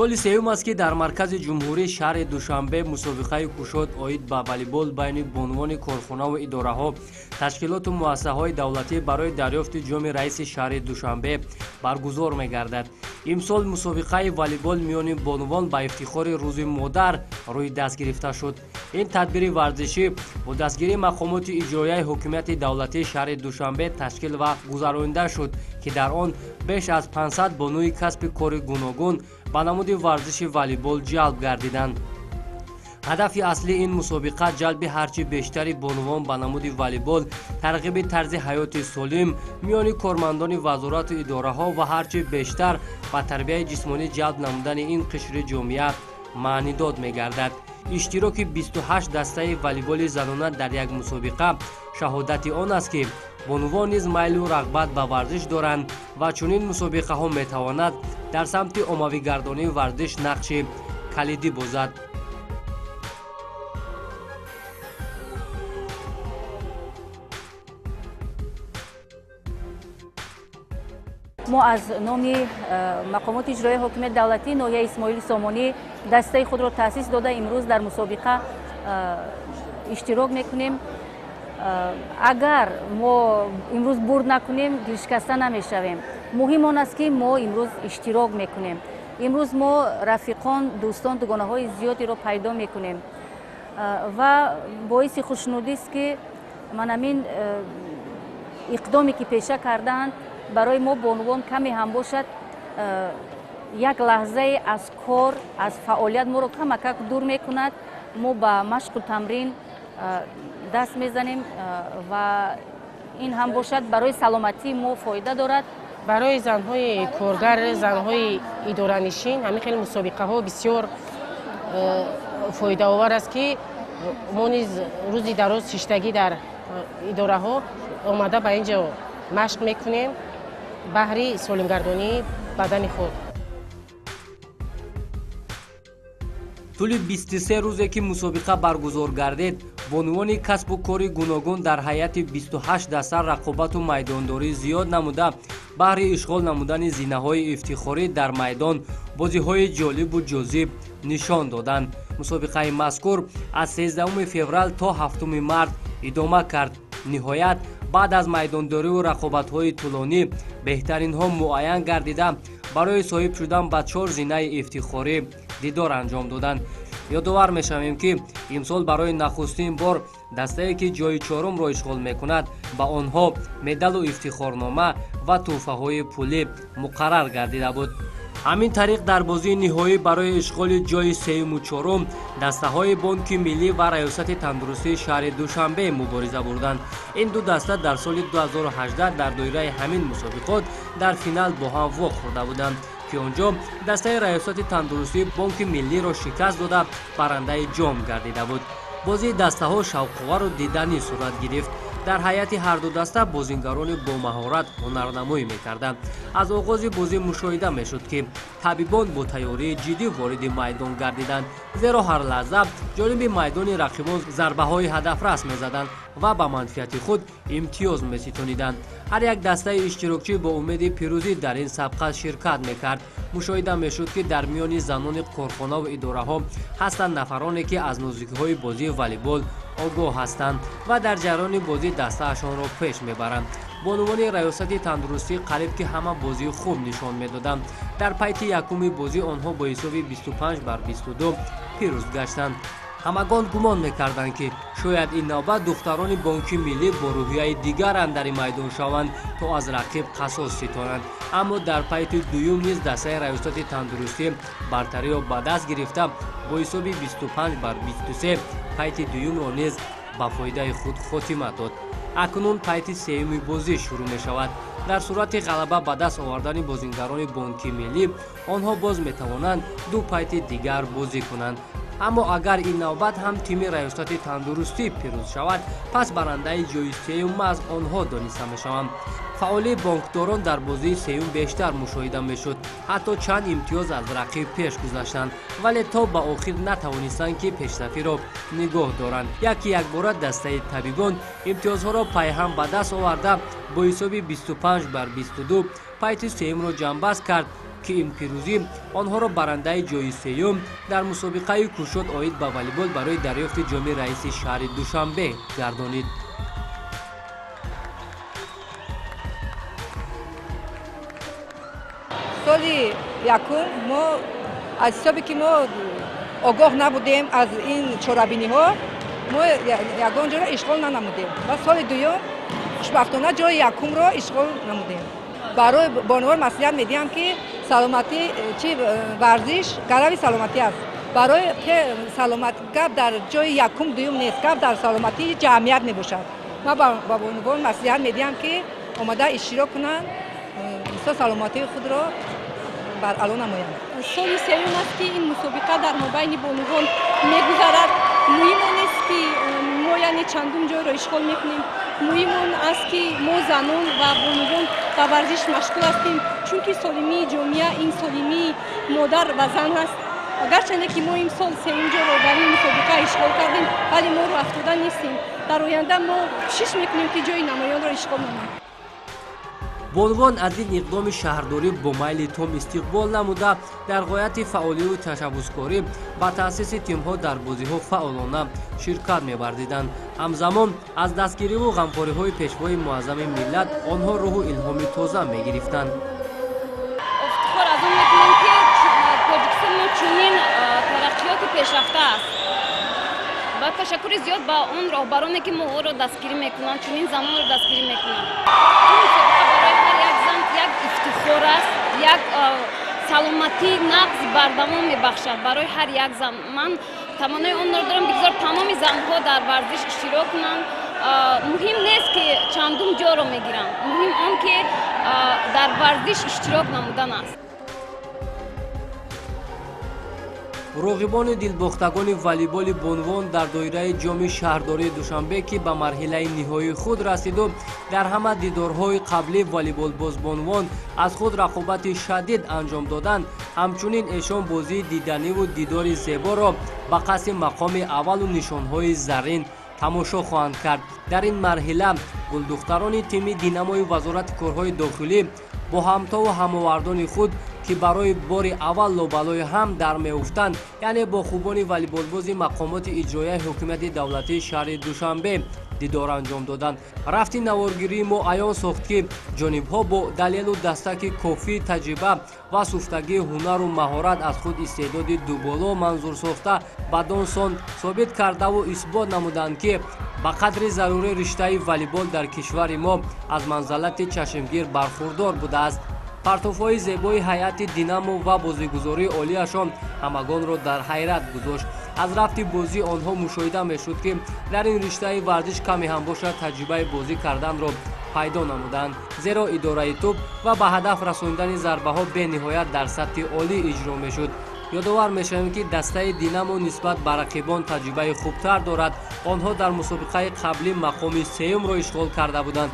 Соли сеюм аст, ки дар маркази ҷумҳурии шаҳри Душанбе мусобиқаи кушод оид ба волейбол байни бонувони корхонаву идораҳо, ташкилоту муассисаҳои давлатӣ барои дарёфти ҷоми раиси шаҳри Душанбе баргузор мегардад. Имсол мусобиқаи волейбол миёни бонувон ба ифтихори Рӯзи модар рӯи даст гирифта шуд. Ин тадбири варзишӣ бо дастгирии мақомоти иҷроияи ҳукумати давлатии шаҳри Душанбе ташкил ва гузаронида шуд, ки дар он беш аз 500 бонуи касби кори гуногун ба намуди варзиши волейбол ҷалб гардиданд. Ҳадафи аслии ин мусобиқа ҷалби ҳарчи бештари бонувон ба намуди волейбол, тарғиби тарзи ҳаёти солим миёни кормандони вазорату идораҳо ва ҳарчи бештар ба тарбияи ҷисмонӣ ҷалб намудани ин қишри ҷомеа маънидод мегардад. Иштироки 28 дастаи волейболи занона дар як мусобиқа шаҳодати он аст, ки бонувон низ майлу рағбат ба варзиш доранд ва чунин мусобиқаҳо метавонад дар самти оммавигардонии варзиш нақши калидӣ бозад. Мо аз номи мақомоти иҷроияи ҳокимияти давлатии ноҳияи Исмоили Сомонӣ дастаи худро таъсис дода, имрӯз дар мусобиқа иштирок мекунем. Агар мо имрӯз бурд накунем, дилшикаста намешавем. Муҳим он аст, ки мо имрӯз иштирок мекунем. Имрӯз мо рафиқон, дӯстон, дугонаҳои зиёдеро пайдо мекунем ва боиси хушнудист, ки ман ҳамин иқдоме, ки пеша кардаанд, барои мо бонувон каме ҳам бошад, як лаҳзае аз кор, аз фаъолият моро камакак дур мекунад. Мо ба машқу тамрин даст мезанем ва ин ҳам бошад, барои саломатии мо фоида дорад. Барои занҳои коргар, занҳои идоранишин ҳамин хел мусобиқаҳо бисёр фоидаовар аст, ки мо низ рӯзи дароз шиштагӣ дар идораҳо омада ба ин ҷо машқ мекунем баҳри солимгардонии бадани худ. Тӯли 23 рӯзе, ки мусобиқа баргузор гардид, бонувони касбу кори гуногун дар ҳайати 28 даста рақобату майдондорӣ зиёд намуда, баҳри ишғол намудани зинаҳои ифтихорӣ дар майдон бозиҳои ҷолибу ҷозиб нишон доданд. Мусобиқаи мазкур аз 13 феврал то 7 март идома кард. Ниҳоят, баъд аз майдондориву рақобатҳои тӯлонӣ беҳтаринҳо муайян гардида, барои соҳиб шудан ба чор зинаи ифтихорӣ дидор анҷом доданд. Ёдовар мешавем, ки имсол барои нахустин бор дастае, ки ҷои чорумро ишғол мекунад, ба онҳо медалу ифтихорнома ва тӯҳфаҳои пулӣ муқаррар гардида буд. Ҳамин тариқ, дар бозии ниҳоӣ барои ишғоли ҷои сеюму чорум дастаҳои Бонки Миллӣ ва Раёсати тандурустии шаҳри Душанбе мубориза бурданд. Ин ду даста дар соли 2018 дар доираи ҳамин мусобиқот дар финал бо ҳам вохӯрда буданд, ки он ҷо дастаи Раёсати тандурустии Бонки Миллиро шикаст дода, барандаи ҷом гардида буд. Бозии дастаҳо шавқовару диданӣ сурат гирифт. Дар ҳайати ҳарду даста бозингарони бомаҳорат ҳунарнамоӣ мекарданд. Аз оғози бозӣ мушоҳида мешуд, ки табибон бо тайёрии ҷиддӣ вориди майдон гардиданд, зеро ҳар лаҳза ҷониби майдони рақибон зарбаҳои ҳадафрас мезаданд ва ба манфиати худ имтиёз меситониданд. Ҳар як дастаи иштирокчӣ бо умеди пирӯзӣ дар ин сабқат ширкат мекард. Мушоҳида мешуд, ки дар миёни занони корхонаву идораҳо ҳастанд нафароне, ки аз нозукиҳои бозии волейбол огоҳ ҳастанд ва дар ҷараёни бозӣ дастаашонро пеш мебаранд. Бонувони Раёсати тандурустӣ қариб ки ҳама бозии хуб нишон медоданд. Дар пайти якуми бозӣ онҳо бо ҳисоби 25 бар 22 пирӯз гаштанд. Ҳамагон гумон мекарданд, ки шояд ин навбат духтарони Бонки Миллӣ бо рӯҳияи дигар андари майдон шаванд, то аз рақиб қасос ситонанд. Аммо дар пайти дуюм низ дастаи Раёсати тандурустӣ бартариро ба даст гирифта, бо ҳисоби 25 бар 23 пайти дуюмро низ ба фоидаи худ хотима дод. Акнун пайти сеюми бозӣ шурӯъ мешавад. Дар сурати ғалаба ба даст овардани бозингарони Бонки Миллӣ, онҳо боз метавонанд ду пайти дигар бозӣ кунанд. Аммо агар ин навбат ҳам тими Раёсати тандурустӣ пирӯз шавад, пас барандаи ҷои сеюм аз онҳо дониста мешаванд. Фаъолии бонкдорон дар бозии сеюм бештар мушоҳида мешуд. Ҳатто чанд имтиёз аз рақиб пеш гузаштанд, вале то ба охир натавонистанд, ки пешсафиро нигоҳ доранд. Яки якбора дастаи табибон имтиёзҳоро пайҳам ба даст оварда, бо ҳисоби 25 бар 22 пайти сеюмро ҷамъбаст кард. Ки ин пирӯзӣ онҳоро барандаи ҷои сеюм дар мусобиқаи кушод оид ба волейбол барои дарёфти ҷоми раиси шаҳри Душанбе гардонид. Соли якум мо аз ҳисобе ки мо огоҳ набудем аз ин чорабиниҳо, мо ягон ҷоро ишғол нанамудем ва соли дуюм хушбахтона ҷои якумро ишғол намудем. Барои бонувон маслиҳат медиҳам, ки саломатӣ чи варзиш гарави саломатӣ аст. Барои саломат гап дар ҷои якум дуюм нест, гап дар саломатии ҷамъият мебошад. Ман ба бонувон маслиҳат медиҳам, ки омада иштирок кунанд, бисёр саломатии худро баръало намоянд. Соли сеюм аст, ки ин мусобиқа дар мобайни бонувон мегузарад. Муҳим он нест, ки мо яъне чандум ҷойро ишғол мекунем. Муҳим он аст, ки мо занон ва бонувон ба варзиш машғул ҳастем, чунки солимии ҷомеа ин солимии модар ва зан аст. Гарчанде ки мо имсол сеюм ҷойро дар ин мусобиқа ишғол кардем, вале мо рӯафтода нестем. Дар оянда мо кӯшиш мекунем, ки ҷои намоёнро ишғол намоем. Бонувон аз ин иқдоми шаҳрдорӣ бо майли том истиқбол намуда, дар ғояти фаъолию ташаббускорӣ ба таъсиси тимҳо дар бозиҳо фаъолона ширкат меварзиданд. Ҳамзамон аз дастгириву ғамхориҳои пешвои муаззами миллат онҳо рӯҳу илҳоми тоза мегирифтанд. Ифтихор аз он мекунем, ки Тоҷикистон мо чунин тараққиёти пешрафта аст ва ташаккури зиёд ба он роҳбароне, ки моро дастгирӣ мекунанд, чунин занонро дастгирӣ мекунанд. Ин мусобиқа барои ҳар як зан як ифтихор аст, як саломатии нағз бардавом мебахшад барои ҳар як зан. Ман таманнои онро дорам, бигзор тамоми занҳо дар варзиш иштирок кунанд. Муҳим нест, ки чандум ҷоро мегиранд, муҳим он ки дар варзиш иштирок намудан аст. Роғибони дилбохтагони волейболи бонувон дар доираи ҷоми шаҳрдории Душанбе, ки ба марҳилаи ниҳоии худ расиду дар ҳама дидорҳои қаблӣ волейболбоз бонувон аз худ рақобати шадид анҷом доданд, ҳамчунин эшон бозии диданиву дидори зеборо ба қасди мақоми аввалу нишонҳои заррин тамошо хоҳанд кард. Дар ин марҳила гулдухтарони тими Динамои Вазорати корҳои дохилӣ бо ҳамтову ҳамовардони худ, ки барои бори аввал лобалои ҳам дар меуфтанд, яъне бо хубони волейболбози мақомоти иҷроияи ҳукумати давлатии шаҳри Душанбе дидор анҷом доданд. Рафти наворгирии мо аён сохт, ки ҷонибҳо бо далелу дастаки кофии таҷриба ва суфтагии ҳунару маҳорат аз худ истеъдоди дуболо манзур сохта, бадон сон собит кардаву исбот намуданд, ки ба қадри зарурӣ риштаи волейбол дар кишвари мо аз манзалати чашмгир бархурдор будааст. Партофҳои зебои ҳайати Динамо ва бозигузории олияшон ҳамагонро дар ҳайрат гузошт. Аз рафти бозии онҳо мушоҳида мешуд, ки дар ин риштаи варзиш каме ҳам бошад таҷрибаи бозӣ карданро пайдо намуданд, зеро идораи тӯб ва ба ҳадаф расондани зарбаҳо бениҳоят дар сатҳи олӣ иҷро мешуд. Ёдовар мешавем, ки дастаи Динамо нисбат ба рақибон таҷрибаи хубтар дорад. Онҳо дар мусобиқаи қаблӣ мақоми сеюмро ишғол карда буданд.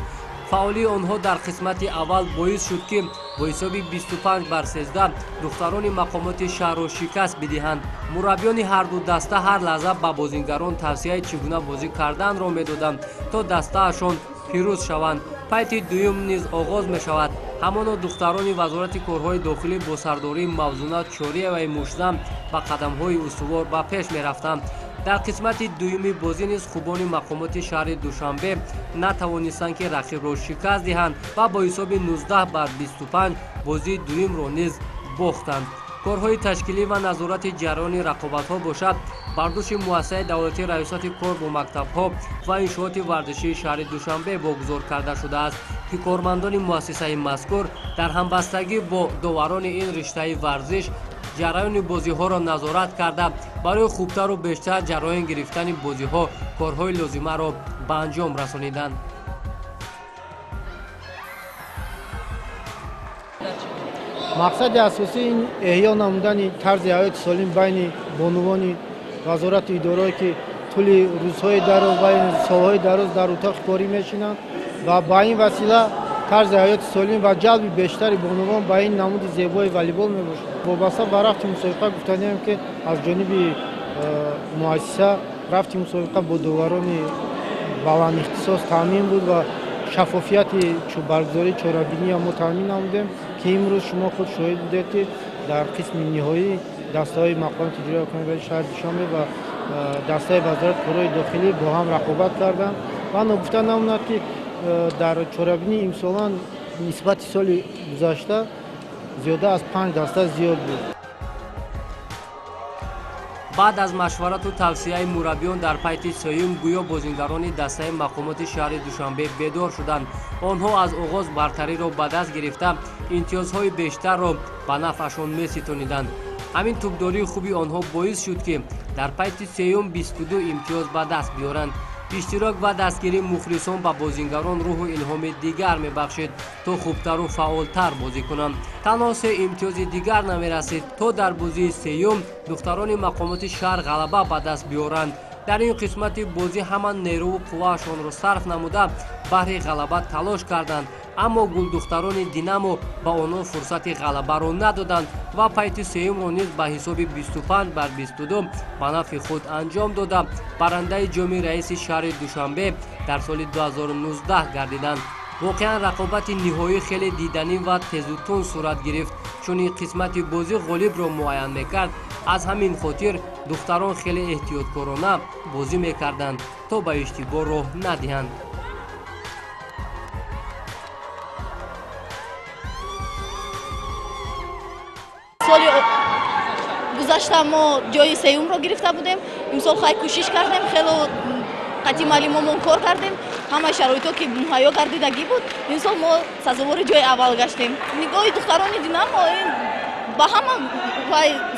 Фаъолии онҳо дар қисмати аввал боис шуд, ки бо ҳисоби 25-13 духтарони мақомоти шаҳрро шикаст бидиҳанд. Мураббиёни ҳарду даста ҳар лаҳза ба бозингарон тавсияи чӣ гуна бозӣ карданро медоданд, то дастаашон пирӯз шаванд. Пайти дуюм низ оғоз мешавад. Ҳамоно духтарони Вазорати корҳои дохилӣ бо сардории Мавзуна Чориеваи муштзан ба қадамҳои устувор ба пеш мерафтанд. Дар қисмати дуюми бозӣ низ хубони мақомоти шаҳри Душанбе натавонистанд, ки рақибро шикаст диҳанд ва бо ҳисоби 19-25 бозии дуюмро низ бохтанд. Корҳои ташкилӣ ва назорати ҷараёни рақобатҳо бошад бар дӯши муассисаи давлатии Раёсати кор бо мактабҳо ва иншооти варзишии шаҳри Душанбе вогузор карда шудааст, ки кормандони муассисаи мазкур дар ҳамбастагӣ бо доварони ин риштаи варзиш ҷараёни бозиҳоро назорат карда, барои хубтару бештар ҷараён гирифтани бозиҳо корҳои лозимаро ба анҷом расониданд. Мақсади асосӣ ин эҳё намудани тарзи ҳаёти солим байни бонувони вазорату идораҳое, ки тӯли рӯзҳои дароз ва солҳои дароз дар утоқи корӣ мешинанд ва ба ин васила тарзи ҳаёти солим ва ҷалби бештари бонувон ба ин намуди зебои волейбол мебошад. Вобаста ба рафти мусобиқа гуфтаниам, ки аз ҷониби муассиса рафти мусобиқа бо доварони баландихтисос таъмин буд ва шаффофияти баргузории чорабиниам мо таъмин намудем, ки Ки имрӯз шумо худ шоҳид будед, ки дар қисми ниҳоӣ дастаҳои мақомоти иҷроияи ҳокимияти шаҳри Душанбе ва дастаи вазорати корҳои дохилӣ бо ҳам рақобат карданд. Ва ногуфта намонад, ки дар чорабинии имсолан нисбати соли гузашта зиёда аз 5 даста зиёд буд. Баъд аз машварату тавсияи мураббиён дар пайти сеюм гӯё бозингарони дастаи мақомоти шаҳри Душанбе бедор шуданд. Онҳо аз оғоз бартариро ба даст гирифта, имтиёзҳои бештарро ба нафъашон меситониданд. Ҳамин тӯбдории хуби онҳо боис шуд, ки дар пайти сеюм 22 имтиёз ба даст биёранд. Иштирок ва дастгирии мухлисон ба бозингарон рӯҳу илҳоми дигар мебахшид, то хубтару фаъолтар бозӣ кунанд. Танҳо 3 имтиёзи дигар намерасид, то дар бозии сеюм духтарони мақомоти шаҳр ғалаба ба даст биёранд. Дар ин қисмати бозӣ ҳама нерӯву қувваашонро сарф намуда, баҳри ғалаба талош карданд, аммо гулдухтарони Динамо ба онҳо фурсати ғалабаро надоданд ва пайти сеюмро низ ба ҳисоби 25-22 ба нафъи худ анҷом дода, барандаи ҷоми раиси шаҳри Душанбе дар соли 2019 гардиданд. Воқеан, рақобати ниҳоӣ хеле диданӣ ва тезутун сурат гирифт, чун ин қисмати бозӣ ғолибро муайян мекард. Аз ҳамин хотир духтарон хеле эҳтиёткорона бозӣ мекарданд, то ба иштибоҳ роҳ надиҳанд. Соли гузашта мо ҷои сеюмро гирифта будем. Имсол хай кӯшиш кардем, хело қатъи маълимомон кор кардем, ҳамаи шароитҳо ки муҳайё гардидагӣ буд, имсол мо сазовори ҷои аввал гаштем. Нигоҳи духтарони Динамо ин ба ҳама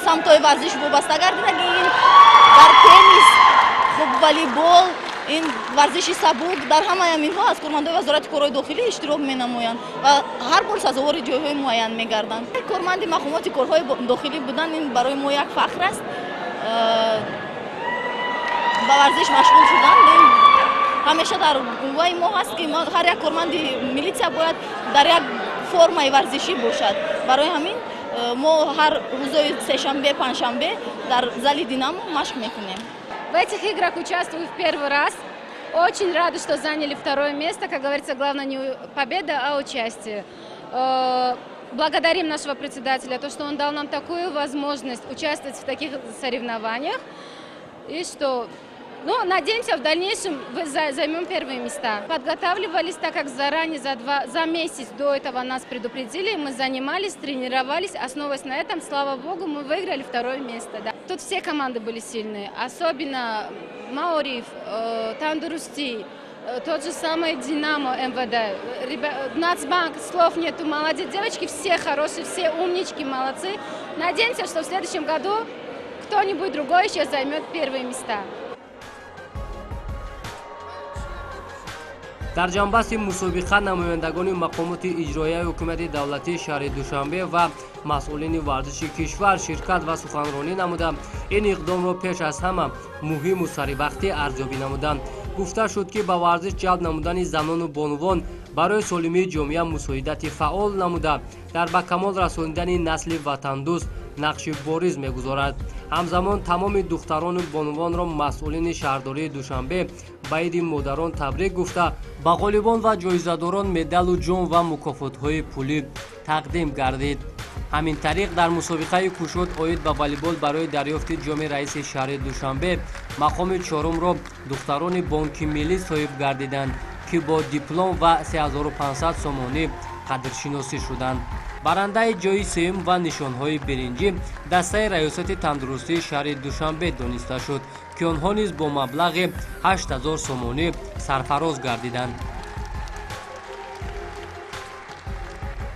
самтҳои варзиш вобаста гардидагӣ, ин дар теннис, хуб, волейбол, ин варзиши сабук, дар ҳамаи ҳаминҳо аз кормандои вазорати корҳои дохилӣ иштирок менамоянд ва ҳар бор сазовори ҷойҳои муайян мегарданд. Корманди мақомоти корҳои дохилӣ будан ин барои мо як фахр аст. Ба варзиш машғул шудан ин ҳамеша дар қувваи мо ҳаст, ки ҳар як корманди милитсия бояд дар як формаи варзишӣ бошад. Барои ҳамин мо ҳар рӯзои сешанбе, панҷшанбе дар зали Динамо машқ мекунем. В этих играх участвую в первый раз. Очень рада, что заняли второе место. Как говорится, главное не победа, а участие. Благодарим нашего председателя, то, что он дал нам такую возможность участвовать в таких соревнованиях. И что, ну, надеемся, в дальнейшем займем первые места. Подготавливались, так как заранее, за месяц до этого нас предупредили. Мы занимались, тренировались. Основываясь на этом, слава богу, мы выиграли второе место. Да. Тут все команды были сильные, особенно Маориф, Тандурусти, тот же самый Динамо МВД, Нацбанк, слов нету, молодец. Девочки все хорошие, все умнички, молодцы. Надеемся, что в следующем году кто-нибудь другой еще займет первые места. Дар ҷанбасти мусобиқа намояндагони мақомоти иҷроияи ҳукумати давлатии шаҳри Душанбе ва масъулини варзиши кишвар ширкат ва суханронӣ намуда, ин иқдомро пеш аз ҳама муҳиму саривақтӣ арзёбӣ намуданд. Гуфта шуд, ки ба варзиш ҷалб намудани занону бонувон барои солимии ҷомеа мусоидати фаъол намуда, дар ба камол расонидани насли ватандӯст нақши бориз мегузорад. Ҳамзамон тамоми духтарону бонувонро масъулини шаҳрдории Душанбе ба иди модарон табрик гуфта, ба ғолибон ва ҷоизадорон медалу ҷом ва мукофотҳои пулӣ тақдим гардид. Ҳамин тариқ дар мусобиқаи кушод оид ба волейбол барои дарёфти ҷоми раиси шаҳри Душанбе мақоми чорумро духтарони Бонки Миллӣ соҳиб гардиданд, ки бо диплом ва 3500 сомонӣ қадршиносӣ шуданд. Барандаи ҷои сеюм ва нишонҳои биринҷӣ дастаи раёсати тандурустии шаҳри Душанбе дониста шуд, ки онҳо низ бо маблағи 8000 сомонӣ сарфароз гардиданд.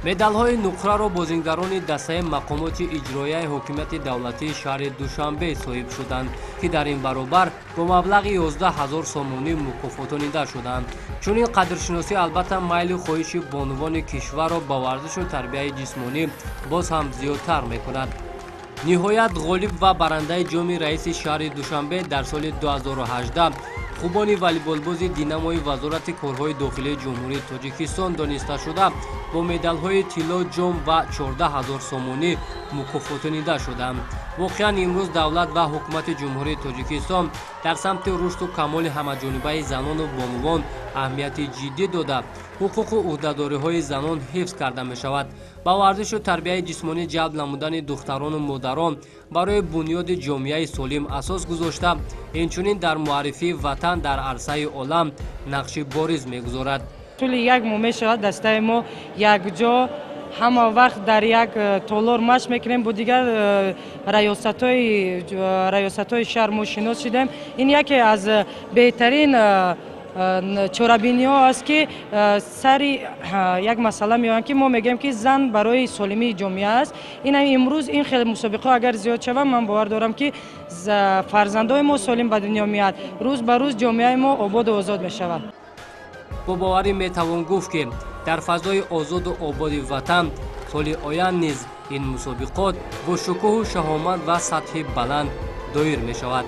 Медалҳои нуқраро бозингарони дастаи мақомоти иҷроияи ҳокимияти давлатии шаҳри Душанбе соҳиб шуданд, ки дар ин баробар бо маблағи 11 000 сомонӣ мукофотонида шуданд. Чунин қадршиносӣ албатта майлу хоҳиши бонувони кишварро ба варзишу тарбияи ҷисмонӣ боз ҳам зиёдтар мекунад. Ниҳоят, ғолиб ва барандаи ҷоми раиси шаҳри Душанбе дар соли 2018 хубони волейболбози Динамои Вазорати корҳои дохилии Ҷумҳурии Тоҷикистон дониста шуда, бо медалҳои тилло, ҷом ва 14 000 сомонӣ мукофотонида шуданд. Воқеан, имрӯз давлат ва ҳукумати Ҷумҳурии Тоҷикистон дар самти рушду камоли ҳамаҷонибаи занону бонувон Аҳамияти ҷиддӣ дода, ҳуқуқу ӯҳдадориҳои занон ҳифз карда мешавад. Ба варзишу тарбияи ҷисмонӣ ҷалб намудани духтарону модарон барои бунёди ҷомеаи солим асос гузошта, инчунин дар муаррифии ватан дар арсаи олам нақши бориз мегузорад. Тӯли як моҳ мешавад, дастаи мо якҷо ҳама вақт дар як толор машқ мекунем. Бо дигар раёсатҳои шаҳр мо шинос шудем. Ин яке аз беҳтарин чорабиниҳо аст, ки сари як масъала меоянд, ки мо мегӯем, ки зан барои солимии ҷомеа аст. Ин имрӯз ин хеле мусобиқаҳо агар зиёд шаванд, ман бовар дорам, ки фарзандои мо солим ба дунё меояд, рӯз ба рӯз ҷомеаи мо ободу озод мешавад. Бо боварӣ метавон гуфт, ки дар фазои озоду ободи ватан соли оянд низ ин мусобиқот бо шукӯҳу шаҳомат ва сатҳи баланд доир мешавад.